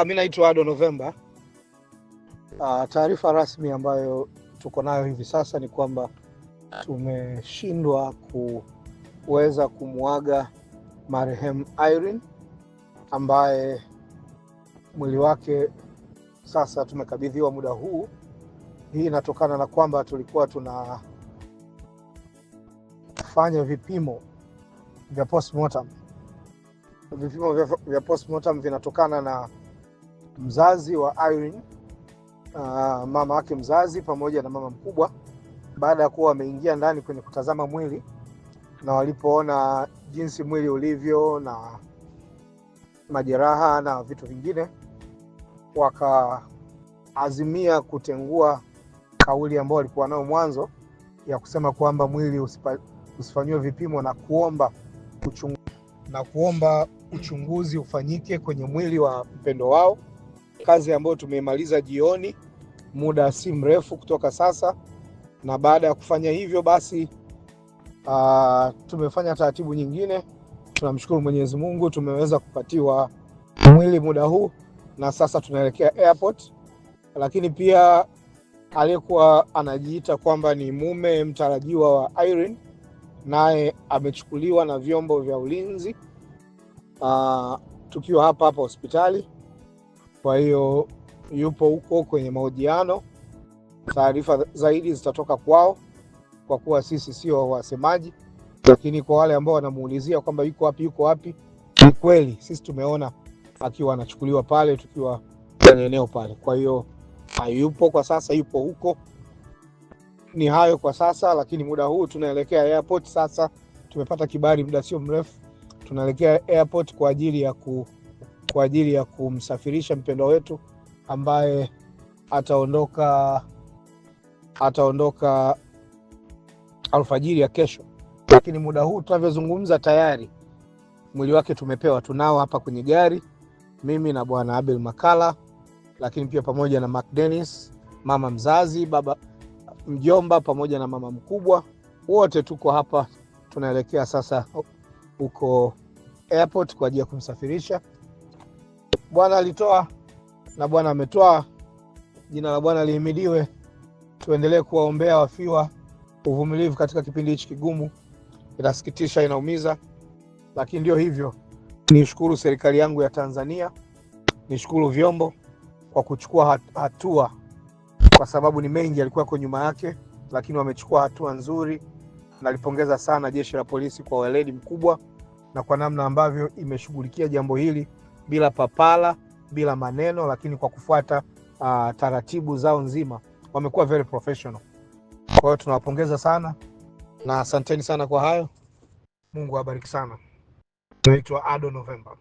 Mi naitwa Ado Novemba. Taarifa rasmi ambayo tuko nayo hivi sasa ni kwamba tumeshindwa kuweza kumwaga marehemu Irene ambaye mwili wake sasa tumekabidhiwa muda huu. Hii inatokana na kwamba tulikuwa tunafanya vipimo vya postmortem. Vipimo vya postmortem vinatokana na mzazi wa Irene, mama yake mzazi pamoja na mama mkubwa, baada ya kuwa wameingia ndani kwenye kutazama mwili na walipoona jinsi mwili ulivyo na majeraha na vitu vingine, wakaazimia kutengua kauli ambayo walikuwa nayo mwanzo ya kusema kwamba mwili usifanyiwe vipimo na kuomba uchunguzi ufanyike kwenye mwili wa mpendo wao, kazi ambayo tumeimaliza jioni muda si mrefu kutoka sasa. Na baada ya kufanya hivyo basi, tumefanya taratibu nyingine. Tunamshukuru Mwenyezi Mungu tumeweza kupatiwa mwili muda huu na sasa tunaelekea airport. Lakini pia aliyekuwa anajiita kwamba ni mume mtarajiwa wa Irene naye amechukuliwa na vyombo vya ulinzi, tukiwa hapa hapa hospitali. Kwa hiyo yupo huko kwenye mahojiano, taarifa zaidi zitatoka kwao, kwa kuwa sisi sio wasemaji. Lakini kwa wale ambao wanamuulizia kwamba yuko wapi, yuko wapi, ni kweli sisi tumeona akiwa anachukuliwa pale tukiwa kwenye eneo pale. Kwa hiyo hayupo kwa sasa, yupo huko. Ni hayo kwa sasa, lakini muda huu tunaelekea airport sasa. Tumepata kibali muda sio mrefu, tunaelekea airport kwa ajili ya kumsafirisha mpendwa wetu ambaye ataondoka alfajiri ya kesho, lakini muda huu tunavyozungumza tayari mwili wake tumepewa, tunao hapa kwenye gari, mimi na bwana Abel Makala, lakini pia pamoja na Mark Dennis, mama mzazi, baba mjomba, pamoja na mama mkubwa, wote tuko hapa, tunaelekea sasa huko airport kwa ajili ya kumsafirisha. Bwana alitoa na Bwana ametoa, jina la Bwana lihimidiwe. Tuendelee kuwaombea wafiwa uvumilivu katika kipindi hichi kigumu. Inasikitisha, inaumiza, lakini ndio hivyo. Nishukuru serikali yangu ya Tanzania, nishukuru vyombo kwa kuchukua hatua, kwa sababu ni mengi yalikuwa yako nyuma yake, lakini wamechukua hatua nzuri. Nalipongeza sana jeshi la polisi kwa weledi mkubwa na kwa namna ambavyo imeshughulikia jambo hili bila papala, bila maneno, lakini kwa kufuata taratibu zao nzima. Wamekuwa very professional. Kwa hiyo tunawapongeza sana na asanteni sana kwa hayo. Mungu awabariki sana. Naitwa Ado November.